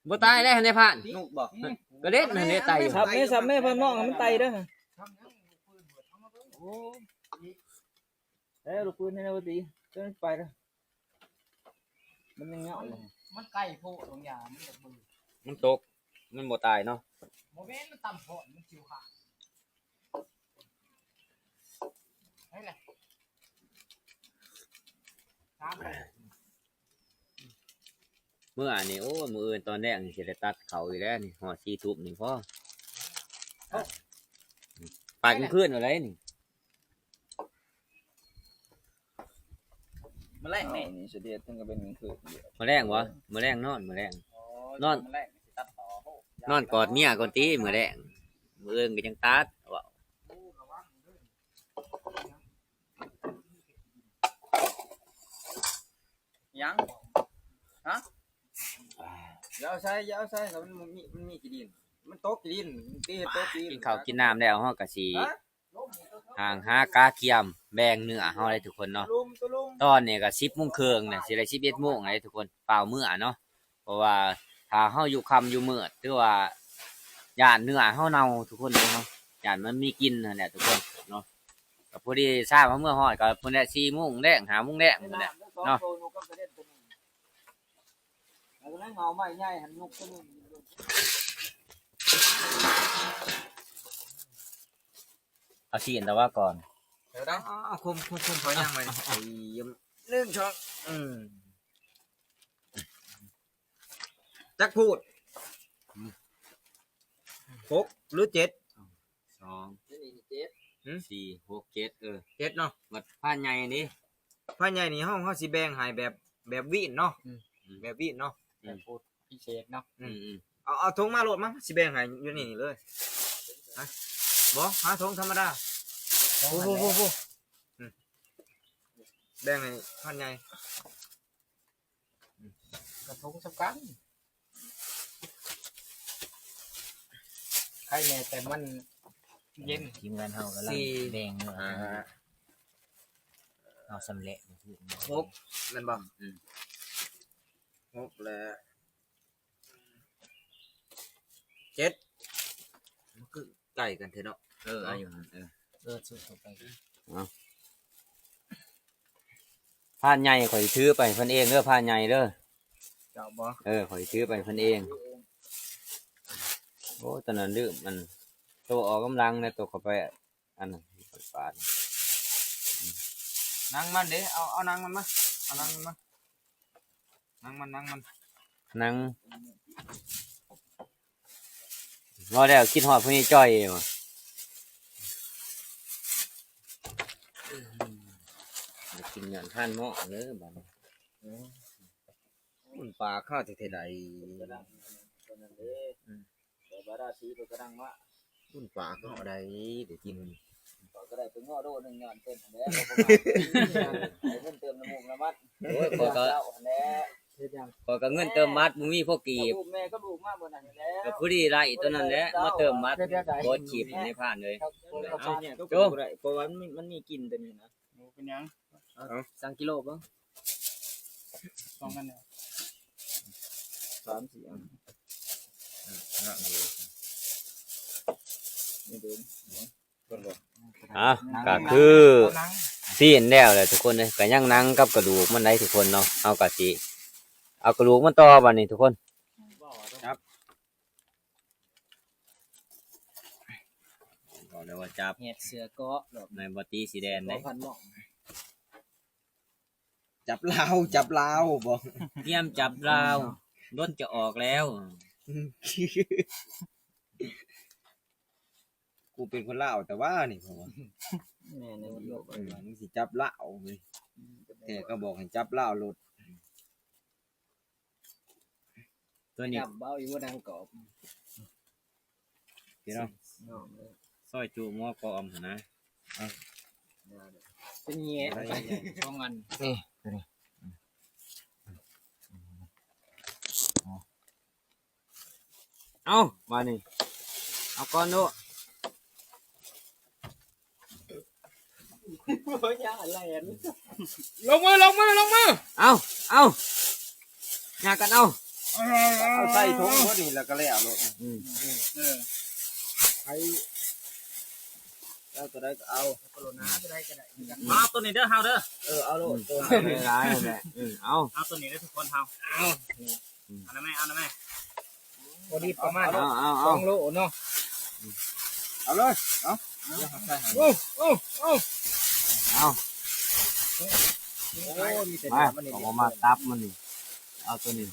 ບໍ່ຕາຍແລ້ວຫັ້ນເດ້ຜ່ານ ນຸກບໍ່ ກະເລັດຫັ້ນເດ້ໄຕຢູ່ ສັບແມ່ ສັບແມ່ ເພິ່ນມອງໃຫ້ມັນໄຕເດີ ໂອ້ ເອີ ລູກປືນໃຫ້ແນວຕິ ເຈົ້າໄປເດີ ມັນຍັງເຫງາະຢູ່ ມັນໃກ້ໂພດບາງຢ່າງ ມັນຢາກເບິ່ງ ມັນຕົກ ມັນບໍ່ຕາຍເນາະ ບໍ່ແມ່ນ ມັນຕ່ຳໂພດ ມັນຊິວຂາດ ໃຫ້ແຫຼະ ສາມ ມື້ອັນນີ້ ໂອ້ ມື້ອື່ນຕອນແລງນີ້ຊິໄດ້ຕັດເຂົ້າອີກແລ້ວນີ້ ຮອດສີ່ທຸ່ມນີ້ພໍ ປາດກາງຄືນເອົາໄດ໋ນີ້ ມື້ແລງນີ້ ເຮົານີ້ຊິເຮັດເຖິງກໍເປັນກາງຄືນ ມື້ແລງບໍ່? ມື້ແລງນອນ ມື້ແລງ ອໍ ນອນ ມື້ແລງຊິຕັດຕໍ່ ໂອ້ ນອນກອດເມຍກ່ອນຕິ ມື້ແລງ ມື້ອື່ນກໍຈັ່ງຕັດ ເວົ້າ ໂອ້ ລະວັງເດີ ຫຍັງ? ຮະ? ຢ່າເອົາໃສ່ ຢ່າເອົາໃສ່ ມັນມີ ມັນມີຂີ້ດິນ ມັນຕົກຂີ້ດິນ ມັນຕີໃຫ້ຕົກຂີ້ດິນ ກິນເຂົ້າກິນນ້ຳແລ້ວ ເຮົາກໍຊິ ຫາ ຫາກະກຽມແບ່ງເນື້ອເຮົາເດ້ທຸກຄົນເນາະ ຕອນນີ້ກໍສິບໂມງເຄິ່ງນະ ຊິໄດ້ສິບເອັດໂມງເດ້ທຸກຄົນ ຟ້າວເມືອເນາະ ເພາະວ່າຖ້າເຮົາຢູ່ຄ່ຳຢູ່ມືດ ຖືວ່າຢ້ານເນື້ອເຮົາເນົ່າທຸກຄົນເນາະ ຢ້ານມັນມີກິ່ນຫັ້ນແຫຼະທຸກຄົນເນາະ ກໍພໍດີຊາມເຮົາເມືອຮອດກໍພຸ້ນແຫຼະ ສີ່ໂມງແລງ ຫ້າໂມງແລງພຸ້ນແຫຼະເນາະ ເອົາຊີ້ນລະວ່າກ່ອນ ເອົາໄດ້ ເອົາຄົມ ຄົມ ຄົມ ຂໍຍ່າງໄວ້ ໜຶ່ງ ສອງ ອືມ ຈັກພູດ ຫົກ ຫຼື ເຈັດ ສອງ ເຈັດ ຫືມ ສີ່ ຫົກ ເຈັດ ເອີ ເຈັດເນາະ ບັດພານໃຫຍ່ນີ້ ພານໃຫຍ່ນີ້ເຮົາ ເຮົາຊິແບ່ງໃຫ້ແບບ ແບບວີນເນາະ ອືມ ແບບວີນເນາະ ອືມ ແບບພູດພິເສດເນາະ ອືມ ອືມ ເອົາ ເອົາຖົງມາໂລດ ມາ ຊິແບ່ງໃຫ້ຢູ່ນີ້ເລີຍ ຮະ ບໍ່ ຫາຖົງທຳມະດາ ໂອ້ໂຫ ໂອ້ໂຫ ອືມ ແບ່ງໃຫ້ພານໃຫຍ່ ກະຖົງສຳຄັນ ໄຄແນ່ແຕ່ມັນເຢັນ ທີມງານເຮົາກຳລັງແບ່ງເນາະ ອ່າ ເອົາຊຳແຫຼະ ຫົກ ແມ່ນບໍ່? ອືມ ຫົກ ແລະ ເຈັດ ມັນຄືໃກ້ກັນແທ້ເນາະ ເອີ ເອົາຢູ່ຫັ້ນ ເອີ ເອີ ສຸດເຂົ້າໄປ ເອົາ ພານໃຫຍ່ຂ້ອຍຖືໄປເພິ່ນເອງເດີ ພານໃຫຍ່ເດີ ເຈົ້າບໍ່? ເອີ ຂ້ອຍຖືໄປເພິ່ນເອງ ໂອ້ ຕອນນັ້ນລືມ ອັນ ໂຕອອກກຳລັງແດ່ ໂຕເຂົ້າໄປ ອັນນັ້ນປານ ນັງມັນເດ້ ເອົາ ເອົານັງມັນມາ ເອົານັງມັນມາ ນັງມັນ ນັງມັນ ນັງ ເວົ້າແລ້ວຄິດຮອດພໍ່ໃຫຍ່ຈ້ອຍຢູ່ ໄດ້ກິນຍ້ອນທ່ານເໝາະເດີບັດນີ້ ອືມ ມັນປາຄາແທ້ໆໃດ ຕອນນັ້ນເດ້ ອືມ ແຕ່ວ່າລາສີເພິ່ນກະນັ່ງມາ ບຸນປາກເນາະ ໄດ້ ໄດ້ກິນ ຂ້ອຍກໍໄດ້ໄປເງາະໂລໜຶ່ງຍ້ອນເພິ່ນຫັ້ນແຫຼະ ໄດ້ເງິນເຕີມນ້ຳມູກນ້ຳມັນ ໂອ້ຍ ຂ້ອຍກໍ ເຈົ້າຫັ້ນແຫຼະ ເຮັດຫຍັງ? ຂ້ອຍກໍເງິນເຕີມບັດ ບໍ່ມີພໍກີບ ລູກແມ່ກັບລູກມາມື້ນັ້ນແຫຼະ ກໍພໍດີໄດ້ຕົວນັ້ນແຫຼະ ມາເຕີມບັດ ເຮັດແນວໃດ? ໂພສต์ຄລິບໃນຜ່ານເລີຍ ໂຈ ເພາະວ່າມັນມີ ມັນມີກິ່ນຕົວນີ້ນະ ເປັນຫຍັງ? ເອົ້າ ສັ່ງກິໂລເບິ່ງ ສອງອັນນີ້ ສາມສີ່ອັນ ນີ້ເດີ ເບິ່ງບໍ່? ອ່ະ ກໍຄືຊີ້ນແລ້ວແຫຼະທຸກຄົນເອີຍ ກໍຍັງໜັງກັບກະດູກມັນໄດ໋ທຸກຄົນເນາະ. ເຮົາກໍຊິເອົາກະດູກມັນຕໍ່ບັດນີ້ທຸກຄົນ ຈັບ ບອກແລ້ວວ່າຈັບ ແຫກເສື້ອເກາະ ແມ່ນບໍ່? ຕີສີແດງເດ້ ເກາະພັນໝໍ້ ຈັບລາວ ຈັບລາວບໍ? ກຽມຈັບລາວ ລົດຈະອອກແລ້ວ ກູເປັນຄົນລາວແຕ່ວ່ານີ້ ເພາະວ່າ ແມ່ນ ເອີ ມຶງຊິຈັບລາວເວີຍ ແທ້ເຂົາບອກໃຫ້ຈັບລາວລົດ. ຕົວນີ້ ດຳເບົາຢູ່ບໍ່ ດັງກອບ ພີ່ນ້ອງ ຊອຍຈຸໝໍກອມຫັ້ນນະ ເປັນແຍະ ສອງອັນ ນີ້ ຕົວນີ້ ເອົາ ບາດນີ້ ເອົາກ່ອນໂລດ ລົງມື ລົງມື ລົງມື ເອົາ ເອົາ ຍາກກັນເອົາ ເອົາໃສ່ຖົງໝົດນີ້ແລ້ວກໍແລ້ວໂລດ ອືມ ເອີ ໃຜເອົາຕົວໃດກໍເອົາ ໂຄໂຣນາຕົວໃດກໍໄດ້ຄືກັນ ເອົາຕົວນີ້ເດີເຮົາເດີ ເອີ ເອົາໂລດ ຕົວຫຼາຍໆນັ້ນແຫຼະ ເອີ ເອົາ ເອົາຕົວນີ້ເດີທຸກຄົນເຮົາ ເອົາ ອືມ ເອົານະແມ່ ເອົານະແມ່ ພໍດີປະມານ ເອົາ ເອົາ ສອງໂລເນາະ ເອົາເລີຍ ເອົາ ໂອ້ ໂອ້ ໂອ້ ເອົາ ໂອ້ຍ ມີແຕ່ ມາ ເອົາມາຕັບມັນນີ້ ເອົາຕົວນີ້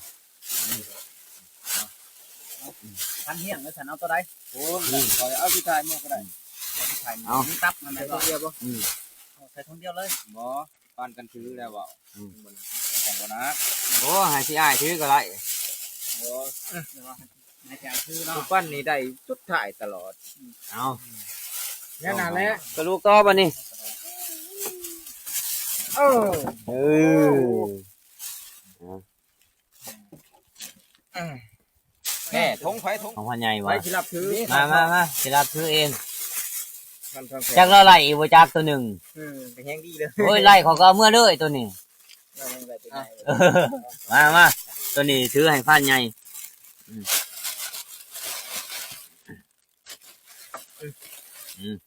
ຄັນຫ້ຽງແລ້ວຊັ້ນເອົາຕົວໃດ? ໂອ້ຍ ຂ້ອຍເອົາທີ່ທ້າຍໝູ່ກໍໄດ້ ເອົາທີ່ທ້າຍໝູ່ ເອົາ ມີຕັບມັນແມ່ນບໍ່? ອືມ ໃສ່ຖົງດຽວເລີຍ ບໍ່ ປານກັນຖືແລ້ວເວົ້າ ອືມ ຈັງບໍ່ໜັກ ໂອ້ ໃຫ້ຊິອ້າຍຖືກໍໄດ້ ບໍ່ ໃຫ້ຊິອ້າຍຖືເນາະ ປັນນີ້ໄດ້ສຸດທ້າຍຕະຫຼອດ ເອົາ ແນວນັ້ນແຫຼະ ກະລູກຕໍ່ບັດນີ້ ເອີ ເອີ ແມ່ ຖົງໃຜຖົງ ຂອງພໍ່ໃຫຍ່ຫວາ ໃຜຊິຮັບຖື ມາ ມາ ມາ ຊິຮັບຖືເອງ ມັນທັງແພງ ຈັກລາວໄລ່ອີກບໍ່ຈັກຕົວໜຶ່ງ ເອີ ກໍແຮງດີເລີຍ ໂອ້ຍ ໄລ່ເຂົາກໍເອົາເມືອເລີຍຕົວນີ້ ມາ ມາ ຕົວນີ້ຖືໃຫ້ພານໃຫຍ່ ອືມ ອືມ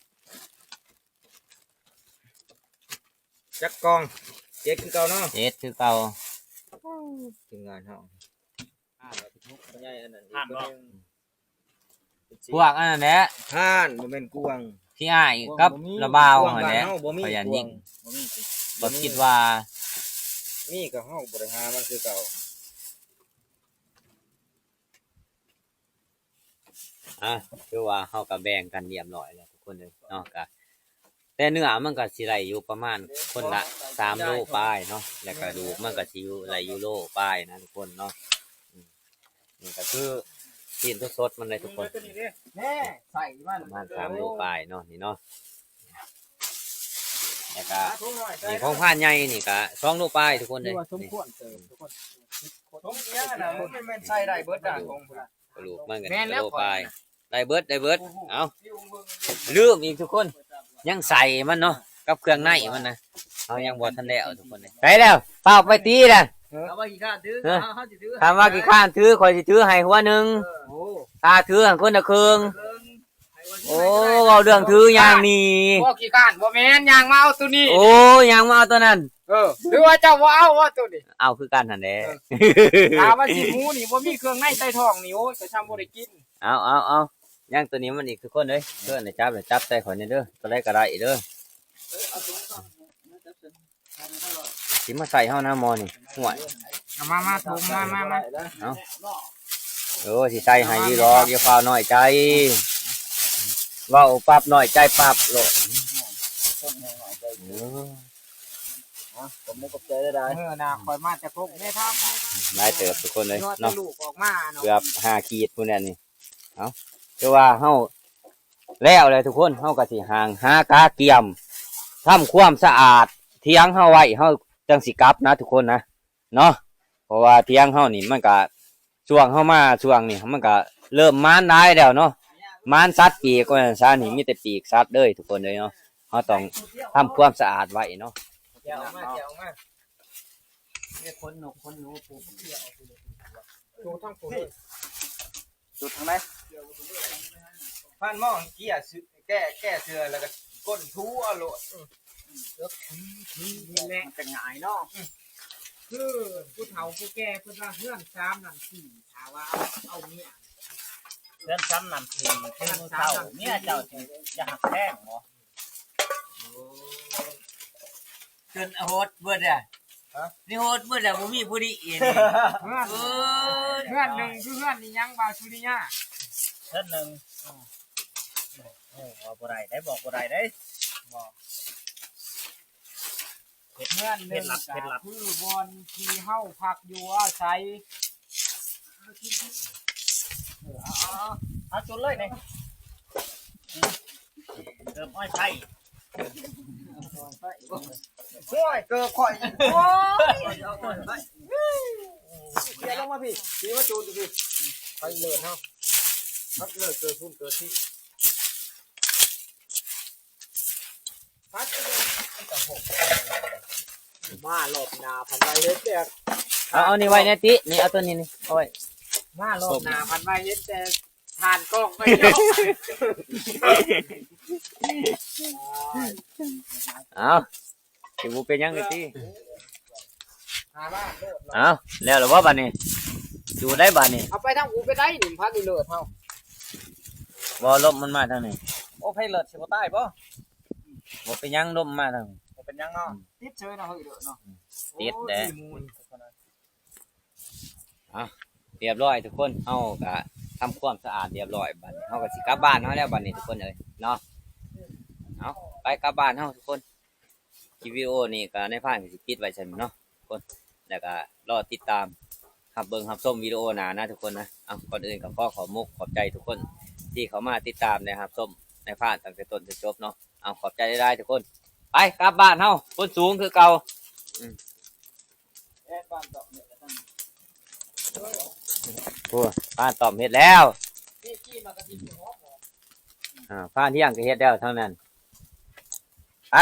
ຈັກກ່ອງ ເຈັດຄືເກົ່າເນາະ ເຈັດຄືເກົ່າ ທີມງານເຮົາ ໃຫຍ່ອັນນັ້ນອີກ ພວກອັນນັ້ນແຫຼະ ທ່ານ ບໍ່ແມ່ນກວາງ ພີ່ອ້າຍກັບລະບ່າວຫັ້ນແຫຼະ ຂະຫຍັນຍິງ ບໍ່ມີ ບໍ່ມີ ກໍຄິດວ່າ ມີກໍເຮົາບໍ່ໄດ້ຫາມັນຄືເກົ່າ. ອ່ະ ຄືວ່າເຮົາກໍແບ່ງກັນຮຽບຮ້ອຍແລ້ວທຸກຄົນເອີຍເນາະ ກໍແຕ່ເນື້ອມັນກໍຊິໄດ້ຢູ່ປະມານຄົນລະສາມໂລປາຍເນາະ ແລ້ວກະດູກມັນກໍຊິຢູ່ ໄດ້ຢູ່ໂລປາຍນະທຸກຄົນເນາະ ອືມ ນີ້ກໍຄືຊີ້ນສົດໆມັນເລີຍທຸກຄົນ ແນ່ ໃສ່ມາ ປະມານສາມໂລປາຍເນາະ ນີ້ເນາະ ແລ້ວກະນີ້ຂອງພານໃຫຍ່ນີ້ກະສອງໂລປາຍທຸກຄົນເດ້ ຖືວ່າສົມຄວນເຕີບທຸກຄົນ ຖົງເອຍນະ ມັນແມ່ນໃສ່ໄດ້ເບິດນະ ຂອງພຸ້ນນະ ກະດູກມັນກໍ ແມ່ນແລ້ວ ໂລປາຍ ຂ້ອຍນະ ໄດ້ເບິດ ໄດ້ເບິດ ເອົ້າ ລືມອີກທຸກຄົນ ຍັງໃສ່ມັນເນາະ ກັບເຄື່ອງໃນມັນນະ ເຮົາຍັງບໍ່ທັນແລ້ວທຸກຄົນເດ້ ໄດ້ແລ້ວ ຟ້າວໄປຕີແລ້ວ ເອີ ເຮົາວ່າຂີ້ຄ້ານຖື ເອີ ເຮົາຊິຖື ຄັນວ່າຂີ້ຄ້ານຖື ຂ້ອຍຊິຖືໃຫ້ຫົວໜຶ່ງ ເອີ ໂອ້ ຖ້າຖືຫັ້ນຄົນລະເຄິ່ງ ເຄິ່ງ ໂອ້ ເວົ້າເລື່ອງຖືຍ່າງໜີ ບໍ່ຂີ້ຄ້ານ ບໍ່ແມ່ນ ຍ່າງມາເອົາໂຕນີ້ ໂອ້ ຍ່າງມາເອົາໂຕນັ້ນ ເອີ ຫຼືວ່າເຈົ້າບໍ່ເອົາວ່າໂຕນີ້ ເອົາຄືກັນຫັ້ນແຫຼະ ເອີ ຖ້າວ່າຊິໝູນີ້ບໍ່ມີເຄື່ອງໃນໃຕ້ທ້ອງນີ້ ໂອ້ຍ ກໍຊ່ຳບໍ່ໄດ້ກິນ ເອົາ ເອົາ ເອົາ ຍ່າງໂຕນີ້ມັນອີກທຸກຄົນເອີຍ ເອີ ຈັບ ຈັບໃສ່ຂ້ອຍແດ່ເດີ ໂຕໃດກໍໄດ້ເດີ ຊິມາໃສ່ເຮົານະໝໍນີ້ ຫ້ວຍ ເອົາມາ ມາ ຖົງມາ ມາ ມາ ເອົາ ເອີ ຊິໃສ່ໃຫ້ຢູ່ດອກ ຢ່າຟ້າວນ້ອຍໃຈ ເວົ້າປັບນ້ອຍໃຈປັບໂລດ ເອີ ຂອບໃຈຫຼາຍໆ ເອີ ໜ້າຂ້ອຍມາແຕ່ພົກແມ່ທັບ ຫຼາຍເຕີບທຸກຄົນເລີຍເນາະ ເກືອບຫ້າຂີດພຸ້ນແຫຼະນີ້ ເອົາ ຄືວ່າເຮົາແລ້ວແຫຼະທຸກຄົນ ເຮົາກໍຊິຫາງຫາກະກຽມ ທຳຄວາມສະອາດຖຽງເຮົາໄວ້ ເຮົາຈັ່ງຊິກັບນະທຸກຄົນນະ ເນາະ ເພາະວ່າຖຽງເຮົານີ້ມັນກະ ຊ່ວງເຮົາມາຊ່ວງນີ້ ມັນກະເລີ່ມໝານຫຼາຍແລ້ວເນາະ ໝານສັດປີກວ່າຊັ້ນຊະ ນີ້ມີແຕ່ປີກສັດເລີຍທຸກຄົນເອີຍເນາະ ເຮົາຕ້ອງທຳຄວາມສະອາດໄວ້ເນາະ. ແກະອອກມາ ແກະອອກມາ. ນີ້ຂົນນົກຂົນໜູປູກເກືອອອກ. ຈູດທາງພຸ້ນເລີຍ. ຈູດທາງໃດ? ພານໝໍ້ເກຍ ແກ້ ແກ້ເສື້ອ ແລ້ວກໍກົ້ນຖູເອົາໂລດ. ນີ້ແຫຼະ ມັນຈະງ່າຍເນາະ. ຄືຜູ້ເຖົ້າຜູ້ແກ່ເພິ່ນວ່າ ເຮືອນສາມນ້ຳຊີ ຖ້າວ່າເອົາ ເອົາເມຍ ເຮືອນສາມນ້ຳຊີ ຄືຜູ້ເຖົ້າເມຍເຈົ້າຊິຢາກຮັກແພງບໍ່? ຈົນໂຫດເບິດແລ້ວ. ຮະ? ນີ້ໂຫດເບິດແລ້ວ ບໍ່ມີຜູ້ດີອີກ. ເຮືອນ ເອີຍ ເຮືອນໜຶ່ງຄືເຮືອນອີຫຍັງ ບ່າວສຸລິຍາ? ເຮືອນໜຶ່ງ ເອີ ເວົ້າບໍ່ໄດ້ເດ້ ບອກບໍ່ໄດ້ເດ້. ບໍ່ ເຮັດ ເຮືອນໜຶ່ງ ເຮັດລັບ ເຮັດລັບ ກໍຄືບ່ອນທີ່ເຮົາພັກຢູ່ອາໄສ. ເອີ ເອົາ ເອົາ ເອົາ ເອົາຈຸດເລີຍນີ້. ເອີ ເຕີມອ້ອຍໄສ້. ໂອ້ຍ ເກີບຂ້ອຍ. ໂອ້ຍ ເອົາອ້ອຍໄສ້. ເອົາລງມາພີ້ ພີ້ມາຈູດຢູ່ພີ້. ໄປເລີດເຮົາ ພັກເລີດເກີດພຸ້ນເກີດພີ້. ມາລອບໜ້າພັນໄດ້ເຮັດແບບ ເອົາ ເອົານີ້ໄວ້ແດ່ຕິ ນີ້ ເອົາຕົວນີ້ນີ້ ເອົາໄວ້. ມາລອບໜ້າພັນໄດ້ເຮັດແຕ່ຖ່ານກ້ອງໄປເນາະ. ເອົາ ຊິບໍ່ເປັນຫຍັງຕິ. ເອົາ ແລ້ວລະບໍ່ບາດນີ້? ຢູ່ໄດ້ບາດນີ້. ເອົາໄປທາງອູ່ໄປໄດ້ນີ້ ພັກອີເລີດເຮົາ. ບໍ່ ລົມມັນມາທາງນີ້. ໂອ້ ໄພເລີດຊິບໍ່ຕາຍບໍ່? ບໍ່ເປັນຫຍັງ ລົມມາທາງນີ້ ບໍ່ເປັນຫຍັງເນາະ. ອືມ ຕິດເຊີຍເນາະ ເຮີ້ຍເດີເນາະ. ອືມ ຕິດແຫຼະ. ໂອ້ຍ ເອົາ ຮຽບຮ້ອຍທຸກຄົນ ເຮົາກະທຳຄວາມສະອາດຮຽບຮ້ອຍ ບາດນີ້ເຮົາກະຊິກັບບ້ານເຮົາແລ້ວບາດນີ້ທຸກຄົນເອີຍເນາະ. ເອົາ ໄປກັບບ້ານເຮົາທຸກຄົນ. ຄລິບວິດີໂອນີ້ກະນາຍພານກະຊິປິດໄວ້ຊ່ຳນີ້ເນາະທຸກຄົນ ແລ້ວກະລໍຕິດຕາມຮັບເບິ່ງຮັບຊົມວິດີໂອໜ້ານະທຸກຄົນນະ. ເອົາ ກ່ອນອື່ນກະຂໍຂອບມຸກຂອບໃຈທຸກຄົນທີ່ເຂົ້າມາຕິດຕາມ ແລະ ຮັບຊົມນາຍພານຕັ້ງແຕ່ຕົ້ນຈົນຈົບເນາະ. ເອົາ ຂອບໃຈຫຼາຍໆທຸກຄົນ. ໄປກັບບ້ານເຮົາ ຄົນສູງຄືເກົ່າ. ອືມ ໂອ້ ພານຕ້ອມເຮັດແລ້ວ. ອ່າ ພານທ່ຽງກໍເຮັດແລ້ວທາງນັ້ນ. ໄປ.